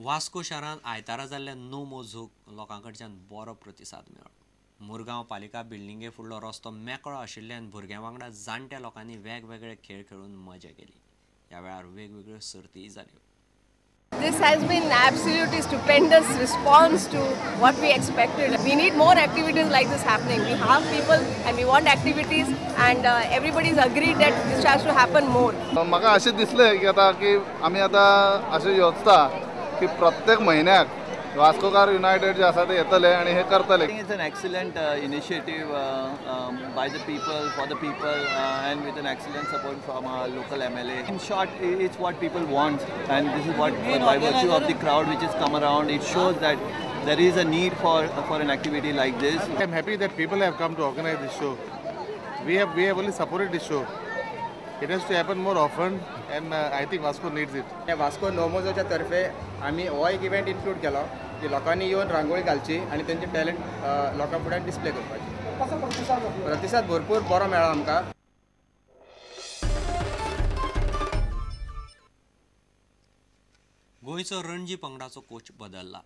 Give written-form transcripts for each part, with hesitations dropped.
वास्को शारांत आयतारा जाल्ल्या नो मोझूक लोकां कडच्यान बरो प्रतिसाद मेळ्ळो. मुरगांव पालिका बिल्डिंगे फुडलो रस्तो मेकळो आशिल्ल्यान भुरग्यां वांगडा जाणट्या लोकांनी वेगवेगळे खेळ खेळून मजा केली. ह्या वेळार वेगवेगळ्यो सर्तीय जाल्यो. This has been absolutely stupendous response to what we expected. We need more activities like this happening. We have people and we want activities, and everybody's agreed that this has to happen more. म्हाका अशें दिसलें की आतां की आमी आतां अशें योजता की प्रत्येक म्हयन्याक वास्कोकार युनायटेड जे आसा ते येतले आनी हे करतले. I think it's an excellent initiative by the people, for the people, and with an excellent support from our local MLA. In short, it's what people want, and this is what, by virtue of the crowd which has come around, it shows that there is a need for an activity like this. I'm happy that people have come to organize this show. We have only supported this show. It has to happen more often, and I think Vasco needs it. Vasco नोमोजोच्या तर्फे आमी हो एक event include केलो की लोकांनी येवन रांगोळी घालची आनी तेंचे टॅलंट लोकां फुड्यान डिस्प्ले करपाची. प्रतिसाद भरपूर बरो मेळ्ळो आमकां. गोंयचो रणजी पंगडाचो कोच बदल्ला.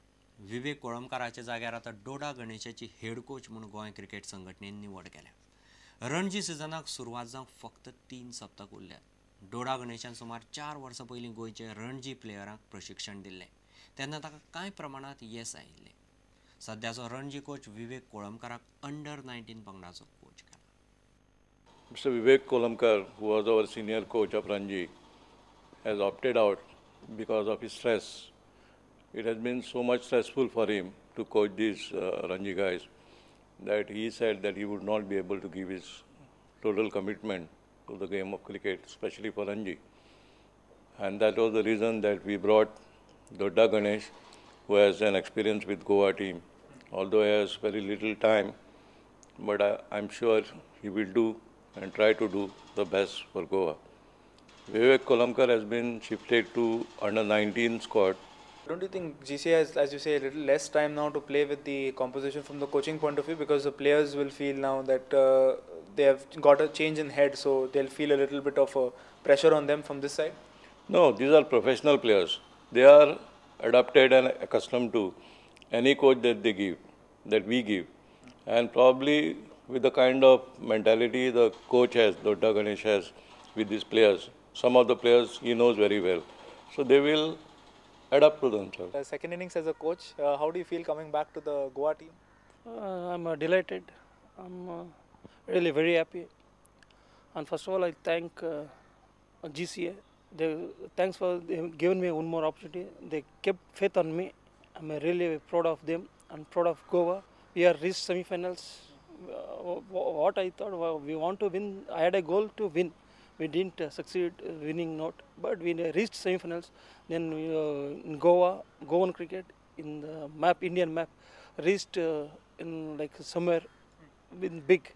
विवेक कोळंबकाराच्या जाग्यार आतां डोडा गणेशाची हेड कोच म्हूण गोंय क्रिकेट संघटनेन निवड केल्या. रणजी सिजनाक सुरवात जावंक फक्त 3 सप्तक उरल्यात. डोडा गणेशान सुमार 4 वर्सां पयलीं गोंयचे रणजी प्लेयरांक प्रशिक्षण दिल्लें तेन्ना ताका कांय प्रमाणांत येस आयिल्लें. सद्याचो रणजी कोच विवेक कोळंबकाराक अंडर 19 पंगडाचो कोच केला. Mr. Vivek Kolambkar, who was our senior coach of Ranji, has opted out because of his stress. It has been so much stressful for him to coach these Ranji guys that he said that he would not be able to give his total commitment to the game of cricket, especially for Ranji. And that was the reason that we brought Dodda Ganesh, who has an experience with Goa team. Although he has very little time, but I'm sure he will do and try to do the best for Goa. Vivek Kolambkar has been shifted to under 19 squad. Don't you think GCA has, as you say, a little less time now to play with the composition from the coaching point of view, because the players will feel now that they have got a change in head, so they'll feel a little bit of a pressure on them from this side? No, these are professional players. They are adapted and accustomed to any coach that they give, that we give. And probably with the kind of mentality the coach has, Dodda Ganesh has with these players, some of the players he knows very well. So they will adapt to themselves. Second innings as a coach, how do you feel coming back to the Goa team? I'm delighted. I'm really very happy. And first of all, I thank GCA. Thanks for giving me one more opportunity. They kept faith on me. I'm really proud of them and proud of Goa. We are reached semi-finals. What I thought, we want to win. I had a goal to win. We didn't succeed winning not, but we reached semi-finals. Then we, in Goa, Goan cricket in the map, Indian map, reached in like somewhere in big.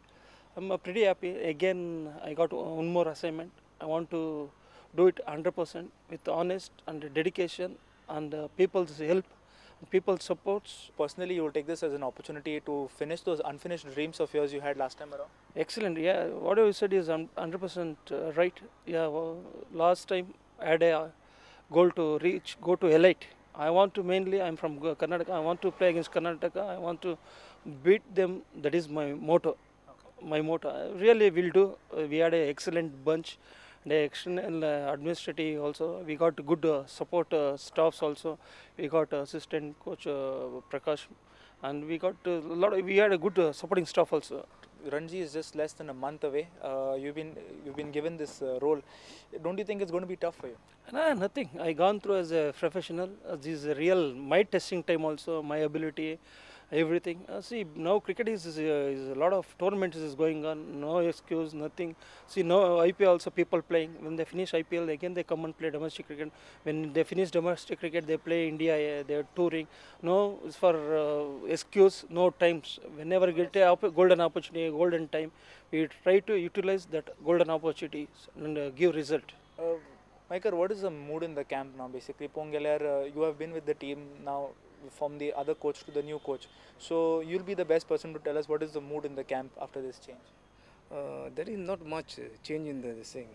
I'm pretty happy. Again, I got one more assignment. I want to do it 100% with honest and dedication and people's help, people supports. Personally, you will take this as an opportunity to finish those unfinished dreams of yours you had last time around? Excellent, yeah. What you said is 100% right. Yeah, well, last time I had a goal to reach, go to elite. I want to mainly, I'm from Karnataka, I want to play against Karnataka, I want to beat them. That is my motto. Okay. My motto. I really will do. We had an excellent bunch. The external administrative also, we got good support staffs also. We got assistant coach Prakash, and we got a lot. We had a good supporting staff also. Ranji is just less than a month away. You've been given this role. Don't you think it's going to be tough for you? No, nothing. I gone through as a professional. This is real my testing time also, my ability, everything. See, now cricket is a lot of tournaments is going on. No excuse, nothing. See, now IPL also people playing. When they finish IPL, again they come and play domestic cricket. When they finish domestic cricket, they play India. They are touring. No, it's for excuse, no times. Whenever get a golden opportunity, golden time, we try to utilize that golden opportunity and give result. Michael, what is the mood in the camp now? Basically, Pongeler, you have been with the team now, from the other coach to the new coach. So you'll be the best person to tell us what is the mood in the camp after this change. There is not much change in the thing,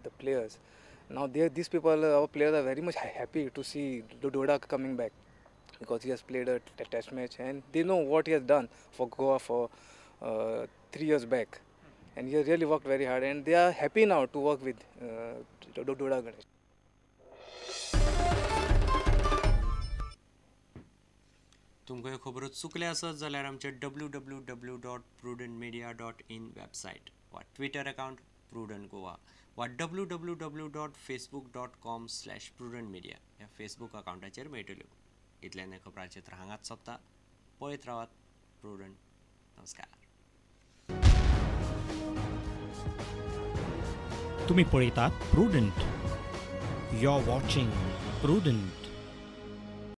the players. Now these people, our players are very much happy to see Doda coming back, because he has played a test match and they know what he has done for Goa for 3 years back, and he has really worked very hard, and they are happy now to work with Doda Ganesh. तुमकां ह्यो खबरो चुकल्या आसत जाल्यार आमचे www.prudentmedia.in website वा Twitter account prudent Goa वा www.facebook.com/prudentmedia ह्या Facebook अकाउंटाचेर मेळटल्यो. इतल्यान खबरांचें तर हांगाच सोंपता. पळयत रावात प्रुडंट. नमस्कार. तुमी पळयतात Prudent. You are watching Prudent.